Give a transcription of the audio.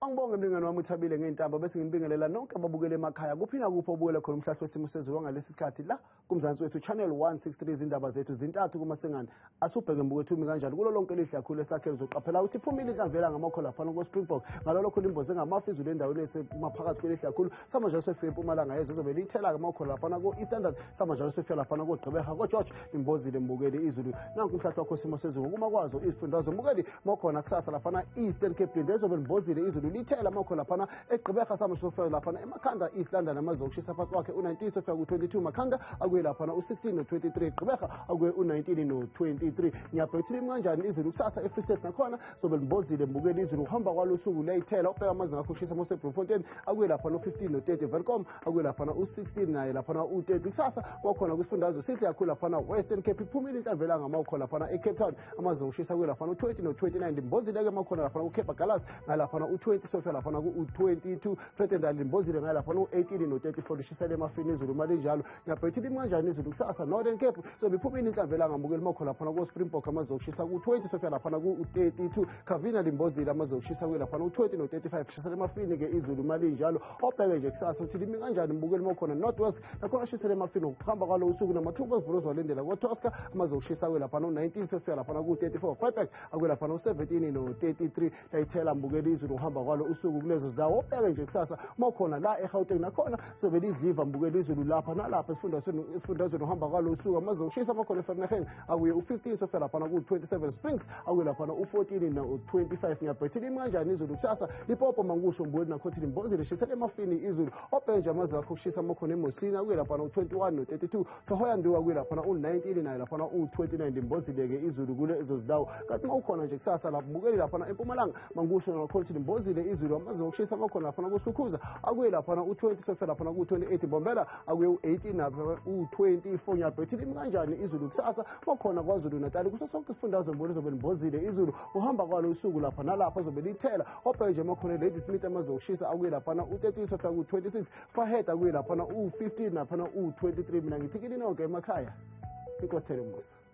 Angibonge mlingani wami uthabile ngey'ntambo bese nginibingelela nonke ababukele emakhaya kuphi nakuphi obukele khona umhlahlo wesimo sezulu wangalesi sikhathi la kuMzansi wethu Channel 163. Izindaba zethu zintathu kumasengane. Asubheke mbukethu umi kanjani kulo lonke lihle kakhulu esakhele. Uzoqaphela ukuthi iphumile inhlamvela ngamakho laphana ko-Springbok ngalolokho limboze ngamafu izulu endaweni esemaphakathi kwelihle kakhulu. Sama njalo sefika empumalanga yezwe zobe lithela amakho laphana ko-East sama njalo sefika laphana koGqeberha ko-George limbozile mbukeli izulu. Nanku umhlahlo wakho simo sezulu kuma kwazo izifundazwe mbukeli mokhona kusasa laphana Eastern Cape linde ezobe limbozile izulu lithela amakho laphana eGqeberha. Sama sofika laphana emakhanda East London amazinga okushisa phakathi kwakhe u-19 sofika ku-22, Makhanda akuye laphana u-16 no-23, Gqeberha akuye u-19 no-23. Ngiyabheka ukuthi limi kanjani izulu kusasa e-Free State nakhona zobe limbozile mbukeli izulu uhamba kwalo suku liyayithela. Ubheka amazinga akho okushisa mose-Bloemfontein akuye laphana u-15 no-30, Welkom akuye laphana u-16 naye laphana u-30. Kusasa kwakhona kwisifundazwe sihle kakhulu laphana Western Cape iphumile inhlamvela ngamakho laphana e-Cape Town amazinga okushisa kuye laphana u-20 no-29. Limbozile-ke makhona laphana ku-Cape Agulhas ngalaphana u-20 sofika laphana ku-22, Vredendal limbozile ngaye laphana u-18 no-34, lishisele emafini izulu malinjalo. Ngiyabheka ukuthi limi kanjani izulu kusasa Northern Cape zobe iphumile inhlamvela ngamukeli makho laphana ko-Springbok amazinga okushisa ku-20 sofika laphana ku-32, Kavina limbozile amazinga okushisa kuye laphana u-20 no-35, shisela emafini-ke izulu malinjalo. Obheke nje kusasa ukuthi limi kanjani mbukeli makhona North West nakhona shisela emafini ngokuhamba kwalo usuku namathuba ezivula ozwalindela koTosca amazinga okushisa kuye laphana u-19 sofika laphana ku-34, Vryburg akuye laphana u-17 no-33. Layithela mbukeli izulu ukuhamba kwalo usuku kulezo zindawo. Obheke nje kusasa makhona la eGauteng nakhona zobe lidliva mbukeli izulu lapha nalapha esifundazweni uhamba kwalo usuku. Amazinga okushisa amakhona eVereeniging akuye u-15 sofika laphana ku-27, Springs akuye laphana u-14 no-25. Ngiyabhethile imi kanjani izulu kusasa Limpopo mankusho mbukeli nakhothi limbozile lishisela emafini izulu. Obheke nje amazinga akho okushisa amakhona eMosina akuye laphana u-21 no-32, Thohoyandou akuye laphana u-19 naye laphana u-29, limbozile-ke izulu kulezo zindawo. Kanti uma ukhona nje kusasa lapho mbukeli laphana empumalanga mankusho nakhona ukuthi limbozile izulu. Amazinga okushisa amakhona laphana kuSkhukhuza akuye laphana u-20 sofika laphana ku-28, Bombela akuye u-18 napha u-24. Ngiyabhethile imi kanjani izulu kusasa makhona KwaZulu Natali kuso sonke isifundazwe mbona izobe limbozile izulu uhamba kwalo usuku lapha nalapha zobe lithela. Obheke nje makhona Ladysmith amazinga okushisa akuye laphana u-30 sofika ku-26, Vryheid akuye laphana u-15 naphana u-23. Mina ngithi kini nonke emakhaya inkosi thele umusa.